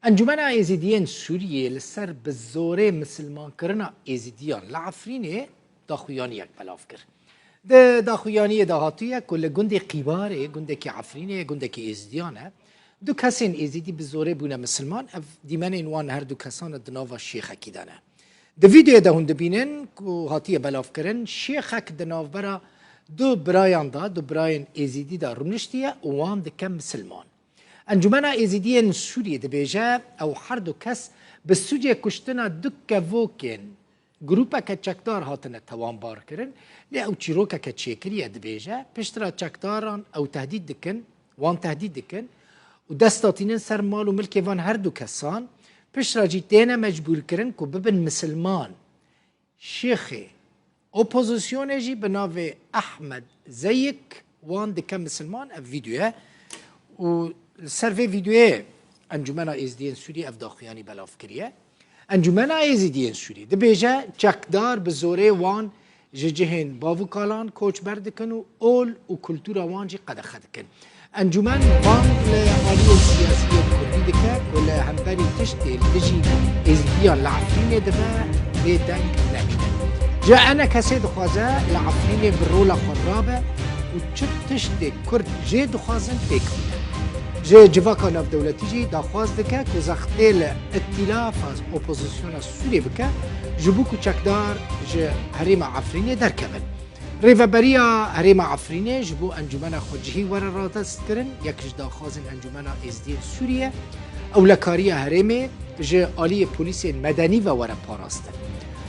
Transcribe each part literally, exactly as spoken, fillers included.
Encûmena Êzidiyên Sûriyê li ser bi zorê misilmankirina Êzidiyan li Efrînê daxuyaniyek belav kir. Di daxuyaniyê de hatiye ku li gundê Qîbarê, gundekî Efrînê ye, gundekî Êzidiyan e, du kesên Êzidî bi zorê bûne misilman, ev dîmenên wan her du kesan di nava şêxekî de ne. Di vîdeoyê de hûn dibînin ku hatiye belavkirin, şêxek di navbera du birayan de, du birayên Êzidî de rûniştiye û wan dike misilman. Encûmena Êzidiyên Sûriyê dibêje, ew her du kes bi sûcê kuştina du kevokên grûpeke çekdar hatine tewanbarkirin, lê ew çîrokeke çêkirî ye, dibêje, piştre çekdaran ew tehdît dikin, wan tehdît dikin û dest datînin ser mal û milkê van her du kesan, piştre jî têne mecbûrkirin ku bibin misilman. Şêxê opozisyonê jî bi navê Ehmed Zeyik wan dike misilman, ev vîdyo ye. Û li ser vê vîdyoyê Encûmena Êzidiyên Sûriyê ev daxuyanî belav kiriye. Encûmena Êzidiyên Sûriyê dibêje, çekdar bi zorê wan ji cihên bav û kalan koçber dikin û ol û kultura wan jî qedexe dikin. Encûmen bang li aliyên siyasiyên Kurdî dike ku li hemberî tiştê li dijî Êzidiyan li Efrînê dibe, bêdeng nebîne. Ji ENKSê dixwaze li Efrînê bi rola xwe rabe û çi tiştê Kurd jê dixwazin pêk bîne. Ji civaka navdewletî jî daxwaz dike ku zextê li îtîlafa opozisyona Sûriyê bike, ji bo ku çekdar ji herêma Efrînê derkevin. Rêveberiya Herêma Efrînê ji bo encûmena xwecihî were radestkirin, yek ji daxwazên Encûmena Êzidiyên Sûriyê, ewlekariya herêmê ji aliyê polîsên medenî ve were parastin.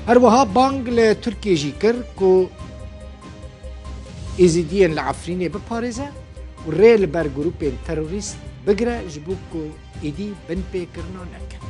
Her wiha bang li Tirkiyê jî kir ku Êzidiyên li Efrînê biparêze û rê li ber grûpên terorîst bigire, ji bo ku êdî binpêkirina nekin.